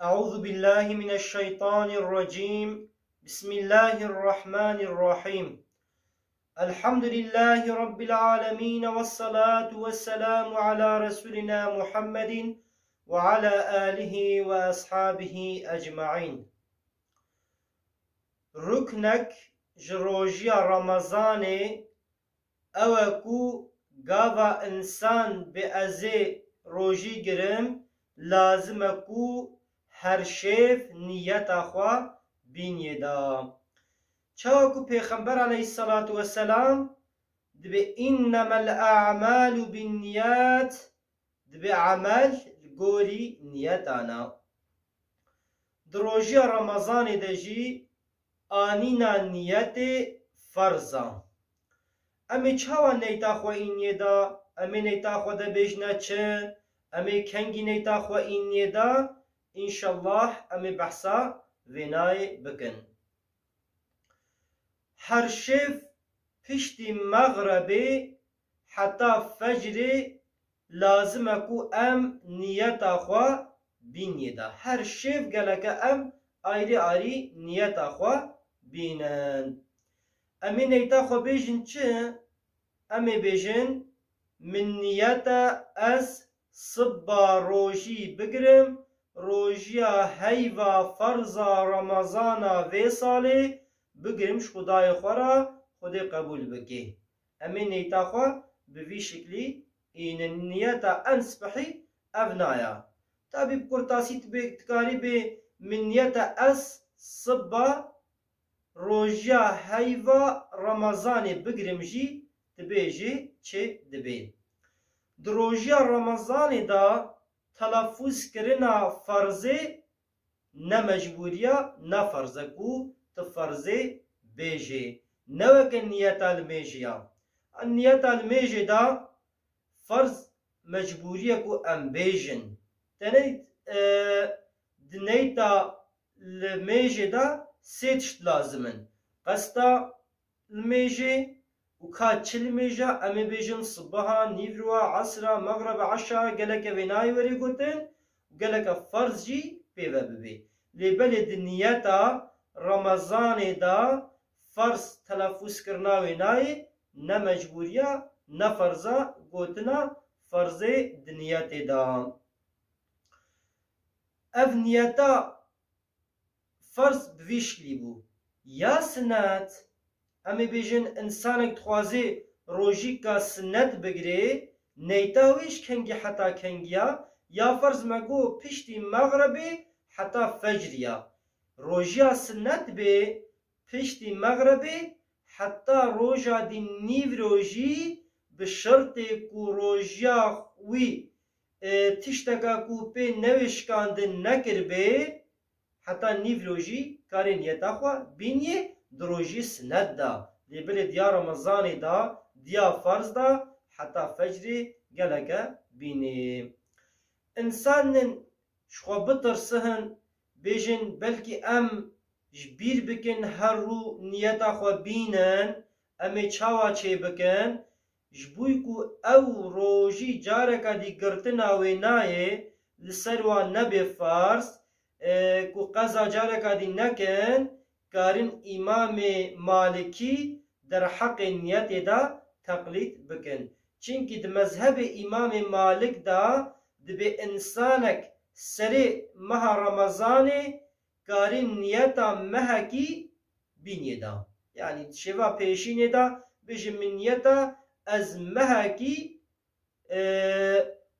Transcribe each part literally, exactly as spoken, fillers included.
أعوذ بالله من الشيطان الرجيم. بسم الله الرحمن الرحيم. الحمد لله رب العالمين، والصلاة والسلام على رسولنا محمد وعلى آله وأصحابه أجمعين. Ruknek ji rojiya Remezanê ew e ku gava însan bê ez ê rojî girim, lazim e ku her şêv niyeta xwe bîniyê de. Çawa ku Pêxember aleyhisselatu vesselam dibê, "Innemel a'malu binniyat", dibê emel li gorî niyetan e. Di rojiya Remezanê de jî anîna niyetê ferz e. Em ê çawa neyta xwe îniyê de? Em ê neyta xwe de bêjine çi? Em ê kengî neyta xwe îniyê de? Înşellah em ê behsa vênayê bikin. Her şev piştî mexrebê heta fecrê lazim e ku em niyeta xwe bîniyê de. Her şev geleke em ayrî ayrî niyeta xwe bînin. Em ê neyta xwe bêjin çi? Em ê bêjin, "Min niyete ez sibba rojî bigirim, rojiya heyva ferza Remezana vê salê bigirim ji Xwedayê xwe re, Xwedê qebûl bike." Em ê neyta xwe bi vî şiklî înin. Niyeta en spehî ev naya. Tabî bi kurtasî dibê, dikarî bê, "Min niyete ez sibba rojiya heyva Remezanê bigirim" jî dibêjê çê dibê. Di rojiya Remezanê de telafûzkirina ferzê ne mecbûriya, ne ferz e ku tu ferzê bêjê. Ne weke niyeta limêjê ya. Niyeta limêjê de ferz mecbûrî ye ku em bêjin. Tenê, e, di neyta limêjê de sê tişt lazim in. Qesta limêjê û ka çi limêja, em ê bêjin sibeha, nîvroa, esra, mexrebe, eşa, geleke vênayê werê gotin û geleke ferz jî pê ve bibê. Lê belê di niyeta Remezanê de ferz telafûzkirina wênayê ne mecbûriya, ne ferza gotina ferzê di niyetê de. Ev niyeta ferz bi vî şiklî bû. Ya sinet, em ê bêjin, însanek dixwazê rojîka sinet bigirê, neyta wê ji kengî heta kengî ya, ya ferz me got piştî mexrebê heta fecrî ya. Rojiya sinet bê, piştî mexrebê heta roja dî nîvrojî, bi şertê ku rojiya wî, e, tişteka ku pê newê şikandin nekiribê, heta nîvrojî karê niyeta xwe bîniyê di rojî sinet de. Lê belê diya Remezanê de, diya ferz de heta fecrê geleke bînê. Însanin ji xwe bitirsin, bêjin, belkî em ji bîr bikin her rû niyeta xwe bînin, em ê çawa çê bikin? Ji bo ku ew rojî careka dî girtina wê nayê, li ser wan nebe ferz, e, ku qeza careka dî nekin, karin Îmamê Malikî derheqê niyetê de teqlîd bikin. Çimkî di mezhebê Îmamê Malik de dibê însanek serê meha Remezanê karin niyeta mehekî bîniyê de. Yanî di şêva pêşînê de bêjin, "Min niyeta ez mehekî, e,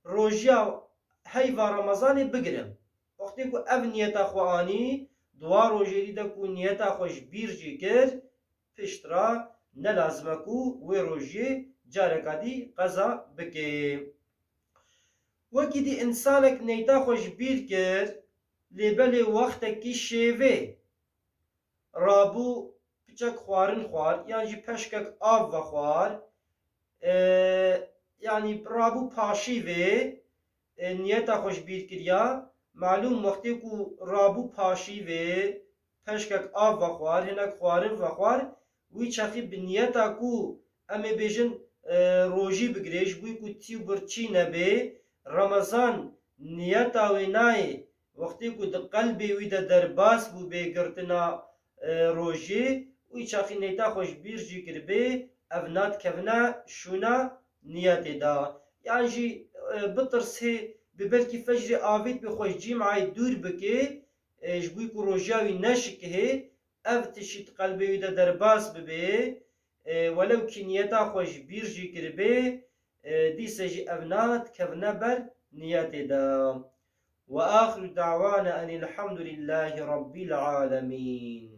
rojiya heyva Remezanê bigirim." Wextê ku ev niyeta xwe anî, di wan rojê dî de ku niyeta xwe ji bîr jî kir, piştre ne lazim e ku wê rojiyê careka dî qeza bike. Wekî dî însanek neyta xwe ji bîr kir, lê belê wextekî şêvê rabû piçek xwarin xwar, yan jî peşkek av vexwar, e, yanî rabû paşîvê, e, niyeta xwe ji bîr kiriya. Malûm, wextê ku rabû paşîvê, peşkek av vexwar, hinek xwarin vexwar, wî çaxî bi niyeta ku em ê bêjin, e, rojî bigirê, ji bo ku tî û birçî nebê, Remezan niyeta wê nayê Wextê ku di qelbê wî de derbas bûbê girtina, e, rojê û î çaxî niyeta xwe ji bîr jî kiribê, ev na dikevine şûna niyetê de. Yan jî, e, bitirsê, bi belkî fecrê avêt bê xwe ji cîmayê dûr bikê, e, ji bo ku rojiya wî neşikihê, ev tişt qelbê wî de derbas bibê, e, welew kî niyeta xwe ji bîr jî kiribê, e, dîse jî ev na dikevine ber niyetê de. Ve axiru da'wana enil hamdulillahî rabbil alemîn.